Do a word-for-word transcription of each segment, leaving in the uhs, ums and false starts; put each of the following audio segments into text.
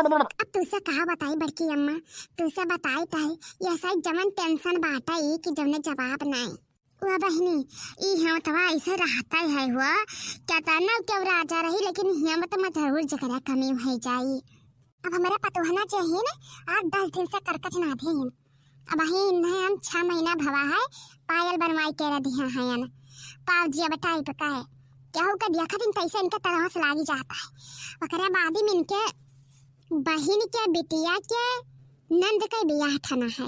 अब तुसे का बताई बड़की अम्मा, तुसे बताई त है, यह सारी जवन tension बाटे ई कि जवने जवाब नाई। ओ बहिनी, ई हियमतवा ऐसे रहता है हुआ, केतना केहू राजा रही, लेकिन हियमत में जरूर जेकरा कमी होइ जाई। अब हमरे पतोहना जे ही न, आठ दस दिन से करकच नाधे ही। अब अही इन्हें हम छह महीना भवा है, पायल बनवाई के रह दिया है न, पाव जिया type का है। केहू के देखत ही कैसे इनके तरह से लागी जाता है। ओकरे बाद ही इनके बहिन के बिटिया के नंद के बियाह ठना है।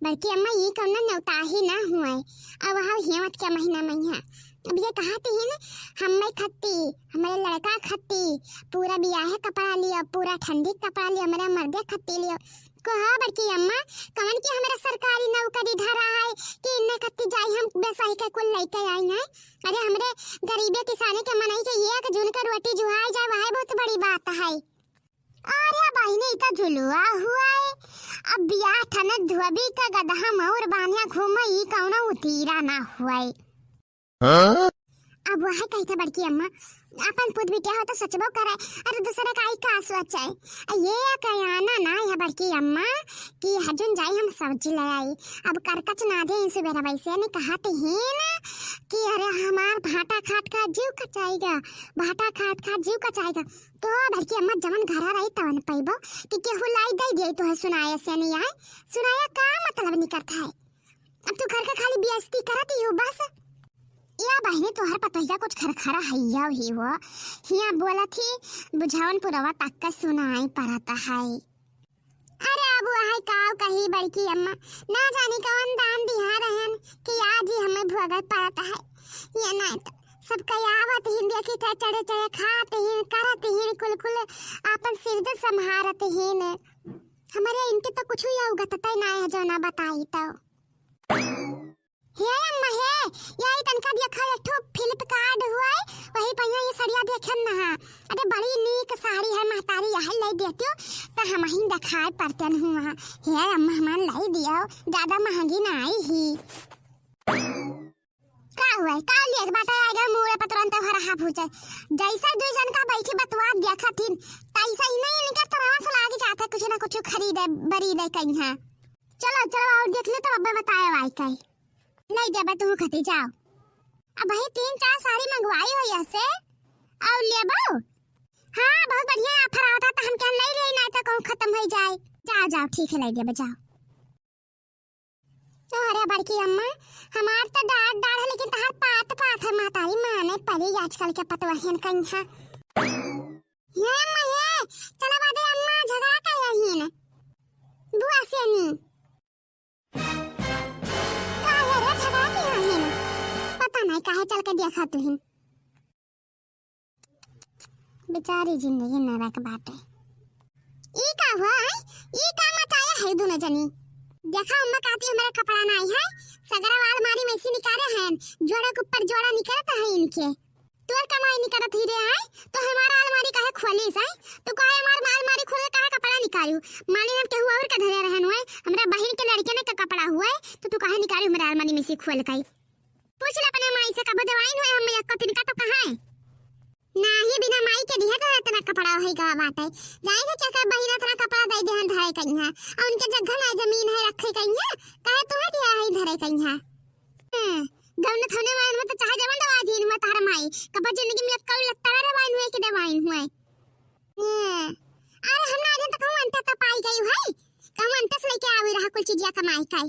बड़की अम्मा, ई कौनो नेवताही ना हुए। अब वहाँ हियमत के महीना में है। अब ये कहत ही न, हम्मे खत्ती, हमरे लड़का खत्ती, पूरा बियाहे कपड़ा लियो, पूरा ठंडी कपड़ा लियो, हमरे मर्दे खत्ती लियो। कहो बड़की अम्मा, कवन की हमरे सरकारी नौकरी धरा है कि इन्ने खत्ती जाई हम बेसाही के कुल लइके आई हैं? अरे हमरे गरीबे किसाने के मनई के एक जून के रोटी जुहाई जाए, वह बहुत बड़ी बात है। अरे बहिनी, ई त झुलुआ हुआ है। अब बियाह ठनत धोबी का गदहा मौर बान्हिया घूमे, ई कौनो उतीरा ना हुआ है। हाँ? अब वह कहते बड़की अम्मा, अपन पुत बिटिया हो तो सोचबो करे, अरे दूसरे का ई का सोचे। आ ये कहना ना है बड़की अम्मा कि हजुन जाई हम सब्जी ले आई। अब करकच नाधे ही सुबेरा वैसे नहीं कहत ही ना कि अरे हमार भाटा खाट का जीव कचाएगा, भाटा खाट का जीव कचाएगा। तो बड़की अम्मा जवन घरा रही तवन पैबो कि केहू लाई दे दे तो है सुनाया से नहीं आए। सुनाया का मतलब निकलता है? अब तू घर का खाली बेइज्जती करत ही हो बस। या बहिनी तोहर पतोहिया कुछ खरखरा हैया ही हो। हिया बोलत ही बुझावन पुरवा तक का सुनाई परत है। अरे अब वह काव कही बड़की अम्मा, ना जानी कवन दान दिहा रहन कि आज ही हमें भोगत परत है। ये नहीं तो सबका आवत ही देखी थे चढ़े चढ़े खात ही करत ही कुल कुल आपन सिरदर्द संभारत ही ने। हमरे इनके तो कुछ या उगतते ना है जो ना बताई तो। हे अम्मा हे, यही तनका देखा एक ठो Flipkart हुआ है, वही पहिया ये सड़िया देखन ना है। अरे बड़ी नीक साड़ी है महतारी, यही ले देतियो तो हम ही दिखाए पड़ते न हुआ। हे अम्मा हमार लाई दियो, ज्यादा महंगी ना आई ही। का हुआ है? का लिए बाटा आएगा मुड़े पर तुरंत हरा हा भूजे। जैसे दुई जन का बैठी बतवा देखा थी, तैसे ही नहीं इनका तरह से लाग जाता है कुछ ना कुछ खरीदे बरीदे कहीं है। चलो चलो और देख ले तब अब्बे बताए वाई कई। नहीं देबे तू खती जाओ। अब भाई तीन चार साड़ी मंगवाई हो यहाँ से और लेबो। हाँ बहुत बढ़िया offer आवता तो हम क्या नहीं ले ना तो कहूँ खत्म हो जाए। जाओ जाओ ठीक है ले देबे जाओ। अरे बड़की अम्मा, हमार तो डांट डांट है, लेकिन तहार पात पात है, महतारी माने पड़ी आजकल के पतवहियन कहीं है। ये अम्मा, ये, चला बादे अम्मा, झगड़ा कर रही है ना? बुआ से नहीं। काहे रे, झगड़ा की रही है ना? पता नहीं काहे चल के देखा तुहिन। बेचारी जिंदगी नरक बाटे। ई का हुआ है? ई का मचाया है दोनों जनी? देखा अम्मा काती हमारा कपड़ा नाई है, सगरा वाल मारी में से निकाले हैं, जोड़ा के ऊपर जोड़ा निकलता है इनके। तोर कमाई निकलत ही रे है, तो हमारा अलमारी काहे खोली है? तो काहे हमार अलमारी खोल के काहे कपड़ा निकालू? माने हम केहू और का धरे रहन हुए, हमरा बहिन के लड़के ने का कपड़ा हुए, तो तू काहे निकालू हमारा अलमारी में से खोल के? पूछ ले अपने माई से, कबो देवाइन हुए हम एक तिनका तो कहाँ है? नाही, बिना माई के दिहे तो इतना कपड़ा होई का बात है। जाई से क्या कर बहिन इतना कपड़ा दे देहन धरे कहीं है। और उनके जगह ना जमीन है रखे कहीं है। काहे तुम्हें दिया है धरे कहीं है? हम्म, गौन थोने वाइन में तो चाहे जवन दवा दीन हुआ तार माई। कबो जिंदगी में कौन लगता रहे वाइन हुए कि देवाइन हुए। हम्म, अरे हम ना जन तो कहूँ अंत तो पाई गई है। कहूँ अंत से लेके आवे रहा कुल चीजिया कमाई का।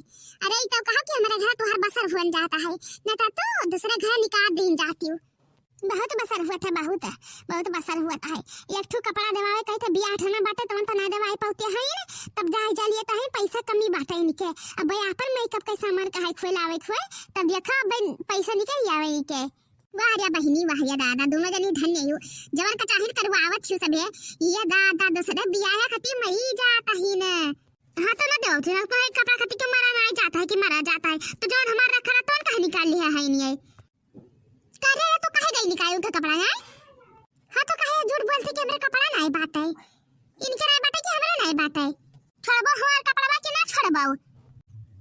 अरे ई तो कहा कि हमारे घर तोहर बसर हुअन जाता है। न तो तू दूसरे घर निकाल दीन जाती हूँ। बहुत बसर हुआ था, बहुत, बहुत बसर हुआ था। एक ठो कपड़ा देवावे कही थे, बियाह ठना बाटे, तवन तो ना देवाए पावते हैं ना, तब जाए जा लिए तो है, पैसा कमी बाटे इनके। अब भाई आपन मेकअप के सामान का है, खोए लावे खोए, तब देखा अब पैसा निकल आवे इनके। वाह रे बहिनी, वाह रे दादा, दोनों जनी धन्य हो, जवन का चाहिन करवावत छु सबे, ये दादा दूसरे बियाह खातिर मरी जाता ही ने। हाँ तो ना दो, तू ना कपड़ा खातिर क्यों मरा ना जाता है कि मरा जाता है, तो जवन हमार रखा रहा, तवन कहाँ निकाल लिया है इन्हें? करे तो काहे गई निकाल उनका कपड़ा है? हाँ तो काहे झूठ बोलते कि हमरे कपड़ा नाई बात है? इनके नाई बात है कि हमरे नाई बात है? छोड़बो हमार कपड़वा कि ना छोड़बो?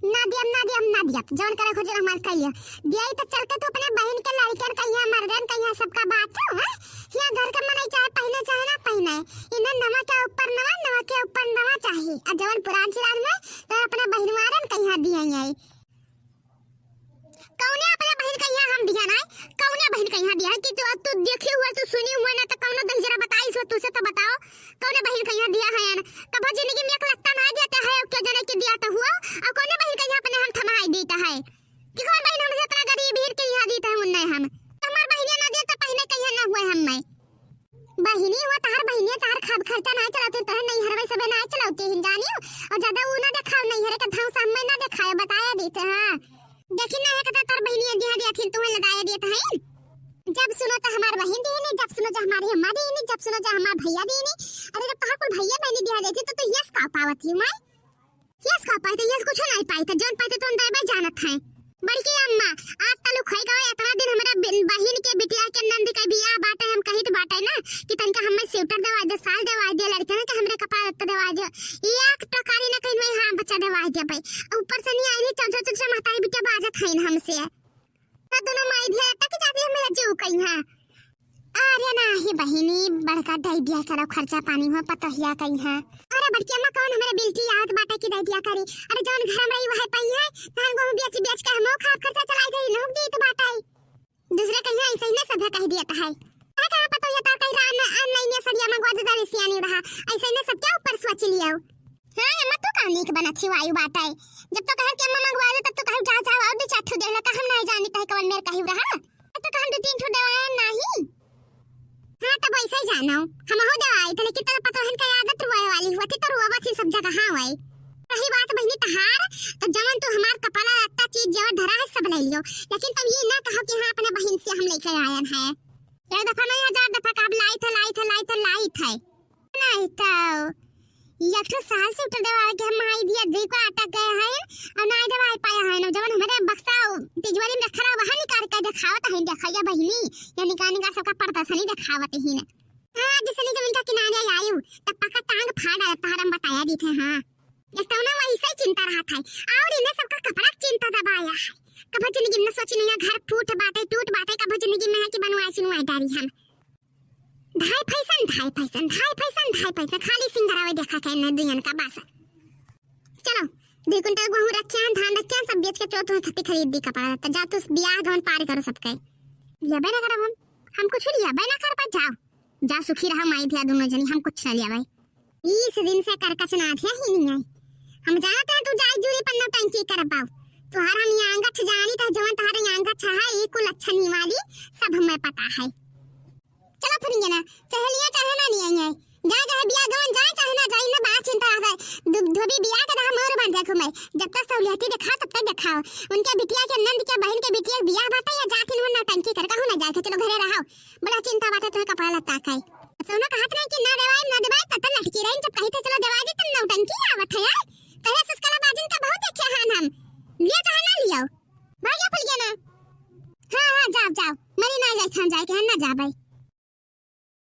ना दियब, ना दियब, ना दियब, जवन करे खोजे हमार कहिया। दियाई त चल के तू अपने बहिन के लड़कन कहिया, मर्दन कहिया, सबका बात हो, हैं? हियाँ घर के मनई चाहे पहिने चाहे ना पहिने, इन्हें नवा के ऊपर नवा, नवा के ऊपर नवा चाही। आ जवन पुरान चिरान में तो अपने बहिनवारन कहिया दियाई। कौने अपने बहिन कहिया हम दिया नाई? कौने बहिन कहिया दिया है कि तू, तू देखी हुआ, तू सुनी हुआ ना, तो कौनो दहिजरा बताई सो, तू से तो बताओ, कौने बहिन कहिया दिया है? कभो जिंदगी में एक लत्ता ना देते हैं, के जने के दिया तो हुआ, और कौने बहिन कहिया अपने हम थमाई देता है कि कौन बहिन हमसे इतना गरीब हीर के यहाँ देता है उन्ने हम? तो हमार बहिनिया ना दे तो पहिने कहिया ना हुए हम मैं। बहिनी हुआ तहार बहिनिया तहार खाब खर्चा ना चलाते, तोहे नहीं हरवे सबे ना चलाते हिन जानियो, और ज्यादा ऊ ना देखाओ, नहीं हरे का धांसा हमें ना देखाए, बताया देते, हाँ। देखी ना है कता तोर बहिनिया दिया दिया थी, तुम्हें लदाया दिया था है। जब सुनो तो हमार बहिन दीनी, जब सुनो जो हमारी अम्मा दीनी, जब सुनो जो हमार भैया दीनी। अरे जब तोहार कुल भैया बहिनी दिया देती तो तू यस का पावत ही मैं? यस का पाई तो यस कुछ नहीं पाई तो जौन पाई तो तुम दाई जानत है। बड़की अम्मा, आज तलुक होई गवे, इतना दिन हमरा बिन-, बहिन के बिटिया के नंद के बियाह बाटे, हम कहित बाटे ना कि तनका हमें स्वेटर देवाई दे, साल देवाई दे, लड़कन के हमरे कपड़ा लत्ता देवाई दे। ये एक टकारी ना कहीं मैं हाँ बच्चा देवाई दे भाई। ऊपर से नहीं आई रही, चौचा चौचा महतारी बिटिया बाजत है हमसे। तो दोनों माई धिया अटक जाती है, मेरा जीव कहीं है। अरे नाही बहिनी, बड़का दई दिया करो, खर्चा पानी हो पतोहिया कहीं है। अरे बड़की अम्मा, कौन हमरे बिल्टी आवत बाटे की दई दिया करी? अरे जौन घर में वह पई है, धान गेहूं बेच बेच के हमो खाब खर्चा चलाई गई, नोक दीत बाटे। दूसरे कहीं ऐसे ही ना सभे कह दिया है। कहे कहाँ पतोहिया तार कहीं रान में आन नहीं ने सड़िया मंगवा दे दाली सियानी रहा। ऐसे ही ना सबके ऊपर सोच लियो। हाँ अम्मा, तू का नीक बनत ही वायु बाटे। जब तो कहर के अम्मा मंगवा दे, तब तो कहर जा जाओ और दो चार ठो दे ले, का हम नहीं जानी तहे कवन मेर कही रहा। तब तो कहन दो तीन ठो देवाए नहीं। हाँ, तब वैसे ही जानो, हम हो देवाई थे, लेकिन तेरा पतोहन का आदत रुआए वाली हुआ थी, तो रुआ थी सब जगह। हाँ भाई, रही बात बहिनी तहार, तो जवन तू हमार कपड़ा लत्ता चीज जेवर धरा है सब ले लियो, लेकिन तब ये ना कहो कि हाँ अपने बहिन से हम लेके आयन है। एक दफा नहीं हजार दफा का अब लाई थे, लाई थे, लाई थे, लाई थे। नहीं तो एक ठो साल से उतर देवा के हम आई दिया दे को अटक गए हैं और ना देवा पाया है ना, जवन हमारे बक्सा तिजोरी में रखा रहा वहाँ निकाल के दिखावत है, देखा या बहिनी, या निकाल निकाल सबका प्रदर्शनी दिखावत ही ना। हाँ, जैसे नहीं जब इनका किनारे आयु तब पक्का टांग फाड़ डाला तहार हम बताया दी थे। हाँ, एक तो ना वही से चिंता रहा था और इन्हें सबका कपड़ा चिंता दबाया है। कभो जिंदगी में सोची नहीं है घर फूट बाटे टूट बाटे, कभो जिंदगी में है कि बनवाए सुनवाए डारी हम। धाई फैशन, धाई फैशन, धाई फैशन, धाई फैशन, खाली सिंगरावे देखा के न दुनियन का बासा। चलो, दो कुंटल गेहूं रखे हैं, धान रखे हैं, सब बेच के चलो तुम्हें खत्ती खरीद दी कपड़ा लत्ता। जा तू बियाह गवन पार करो सबके। लेबे ना करब हम, हम कुछ लेबे ना कर पाए। जाओ, जा सुखी रहो माई धिया दोनों जनी, हम कुछ ना लेबे। इस दिन से करकच ना थे ही नहीं आई। हम जानते हैं तू जाई जूरी पर नौटंकी कर पाओ। तुहार हम यांगछ जानी तो जवन तुहार यांगछ है, ये कुल अच्छा नहीं वाली, सब हमें पता है। चलो फिर ये ना, सहेलियां चाहे ना नहीं आई है, जा चाहे बिया गवन जाए चाहे ना जाए, ना बड़ा चिंता रहा है। धो-, धोबी बिया के रहा मोर बन जाए घूमे, जब तक सहूलियती दिखाओ तब तक दिखाओ। उनके बिटिया के नंद के बहन के बिटिया के बिया बाटे या जात इन नौटंकी कर कहूँ ना जाए, चलो घरे रहो, बड़ा चिंता बाटे तुम्हें कपड़ा लत्ता का। सोना कहत रहे कि ना देवाई, ना देवाई, तब तक लटकी रही, जब कही थे चलो देवाई दी तब नौटंकी आवत है यार। तहे सुस्कला बाजिन का बहुत देखे हन हम, लिया चाहे ना लियो, भाग्य फुल गया ना। हाँ हाँ, जाओ जाओ, मरी ना जाए, खान जाए के है ना जा भाई।